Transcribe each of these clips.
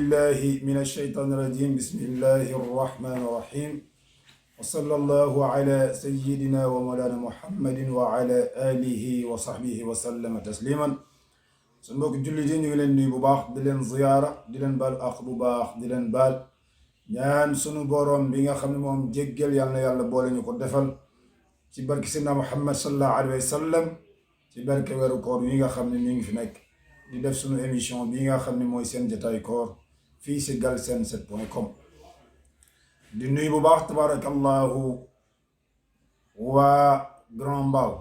بالله من الشيطان الرجيم بسم الله الرحمن الرحيم وصلى الله على سيدنا ومولانا محمد وعلى آله وصحبه وسلم تسليما suñ mbokk jullit yi ñu ngi leen nuyu bu baax di leen ziyaara di leen baal ak bu baax di leen baal ñaan sunu boroom bi nga xam ne moom jéggal yàlla na yàlla boole ñu ko defal ci barke Seydina Muhammad sallallahu alayhi wa sallam ci barke weeru koor yi nga xam ne ñu ngi fi nekk di def sunu émission bi nga xam ne mooy seen jotaay koor fii si Galsen 7.com di nuyu bu baax tabarakallahu waa Grand Mbao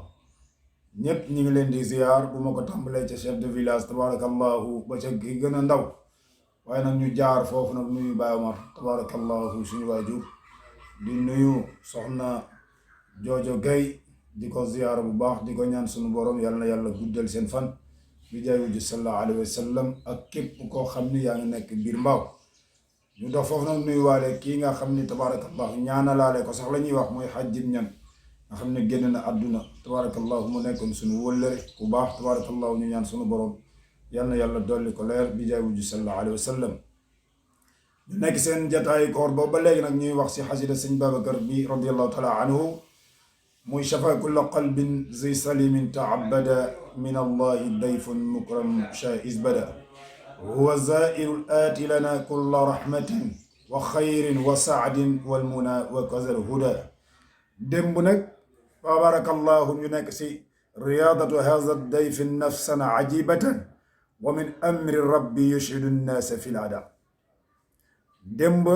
ñëpp ñu ngi leen di ziar bu ma ko tàmbalee ca chef de village tabarakallahu ba ca gi gën a ndaw waaye nag ñu jaar foofu nag nuyu Baye Omar tabarakallahu suñu waajur di nuyu soxna Jojo Gay di ko ziar bu baax di ko ñaan suñu borom yàlla na yàlla guddal seen fan bi jaay wujj sallallahu alayhi wa sallam ak képp koo xam ni yaa ngi nekk biir Mbaaw ñu dox foofu nag nuyu waale kii nga xam ni tabarakallahu ñaanalaale ko sax la ñuy wax mooy xajjim ñan nga xam ne génn na àdduna tabarakallahu mu nekkoon suñu wëllëre ku baax tabarakallahu ñu ñaan suñu borom yal na yàlla dolli ko leer bi jaay wujj sallallahu alayhi wa sallam ñu nekk seen jataayu koor boobu ba léegi nag ñuy wax si xasida sëñ Babacar bi radiyallahu taala anhu muy shafa kulla qalbin zi salimin taabada min allahi dayfun mukram shaiz bada huwa zairu aati lana kulla rahmatin wa xayrin wa saadin walmuna wa kazal huda démb nag tabarakallahu ñu nekk si riyadatu haza dayfi nafsan ajibatan wa min amri rabbi yushhidu nnaasa fi l ada démb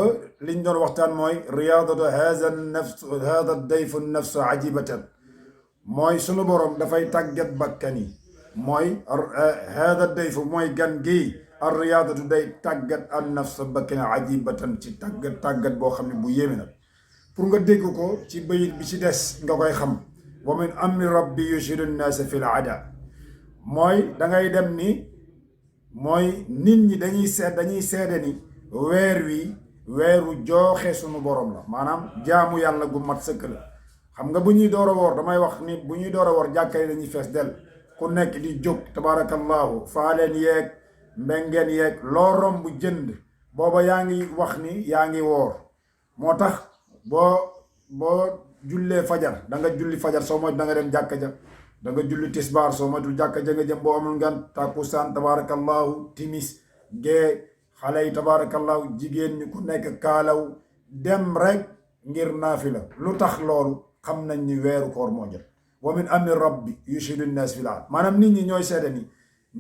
liñ doon waxtaan mooy riyadatu haza dayfu nafsu ajibatan mooy sunu borom dafay tàggat bakkan yi mooy haza dayfu mooy gan gi ar riyadatu day tàggat an nafsa bakkan ajibatan ci tàggat boo xam ne bu yéeme nag pour nga dégg ko ci bayit bi ci des nga koy xam wa min amri rabbi yushidu nnaasa fi l ada mooy dangay dem ni mooy nit ñi dañuy seede ni weer wi weeru jooxe sunu borom la maanaam jaamu yàlla gu mat sëkk la xam nga bu ñuy door a woor damay wax ni bu ñuy door a woor jàkka yi dañuy fees del ku nekk di jóg tabarakallahu faaleen yeeg mbengeen yeeg loo romb jënd booba yaa ngi wax ni yaa ngi woor moo tax boo jullee fajar da nga julli fajar soo moytu da nga dem jàkka ja da nga julli tisbaar soo moytu jàkka ja nga jëm boo amul ngan takkusaan tabarakallahu timis gee xale yi tabarakallahu jigéen ñi ku nekk kaalaw dem rek ngir naafila lu tax loolu xam nañ ni weeru koor moo jot wa min amri rabbi yushidu nnaas fil aad maanaam nit ñi ñooy seede ni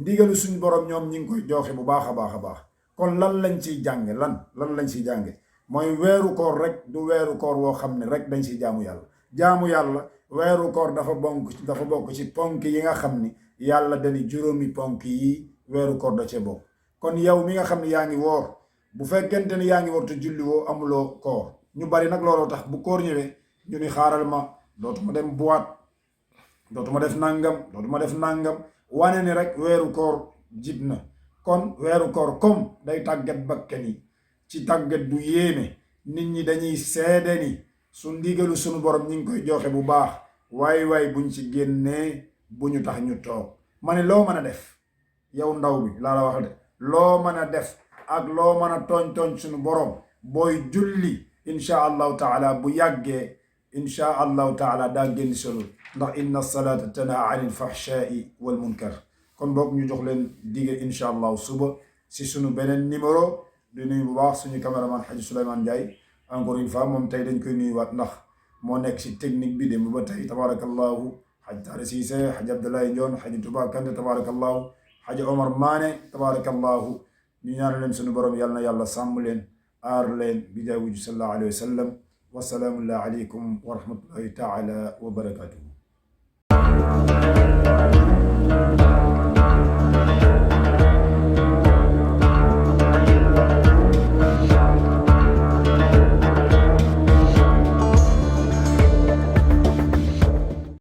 ndigalu suñu borom ñoom ñi ngi koy joxe bu baax a baax a baax kon lan lañ ciy jànge lan lañ ciy jànge mooy weeru koor rek du weeru koor woo xam ne rek dañ ciy jaamu yàlla weeru koor dafa bokk ci ponk yi nga xam ni yàlla dani juróomi ponk yi weeru koor da cee bokk kon yow mi nga xam ne yaa ngi woor bu fekkente ni yaa ngi woor te julli woo amuloo koor ñu bari nag looloo tax bu koor ñëwee ñu ni xaaral ma dootuma dem boîte dootuma def nangam wane ni rek weeru koor jib na kon weeru koor comme day tàggat bakkan yi ci tàggat bu yéeme nit ñi dañuy seede ni su ndigalu sunu borom ñi ngi koy joxe bu baax waay buñ ci génnee bu ñu tax ñu toog ma ne loo mën a def yow ndaw bi laa la wax de loo mën a def ak loo mën a tooñ sunu borom booy julli insha allahu taala bu yàggee insha allahu taala daa génn solo ndax inna salata tanha anil fahshai wal munkar kon boog ñu jox leen dige insha allahu suba si sunu beneen numéro di nuyu bu baax suñu caméraman Hadji Souleymane Ndiaye encore une fois moom tey dañ koy nuyuwaat ndax moo nekk si technique bi dem ba tey tabarakallahu Hadji Tare Cissé Hadji Abdoulaye Ndione Hadji Touba Kante tabarakallahu Hadji Omar Mané tabarakallahu ñu ñaan leen suñu borom yàlla na yàlla sàmm leen aar leen bi jaay wujj sallallahu alayhi wa sallam wasalaamu aleykum wa rahmatullahi taala wa barakatuhu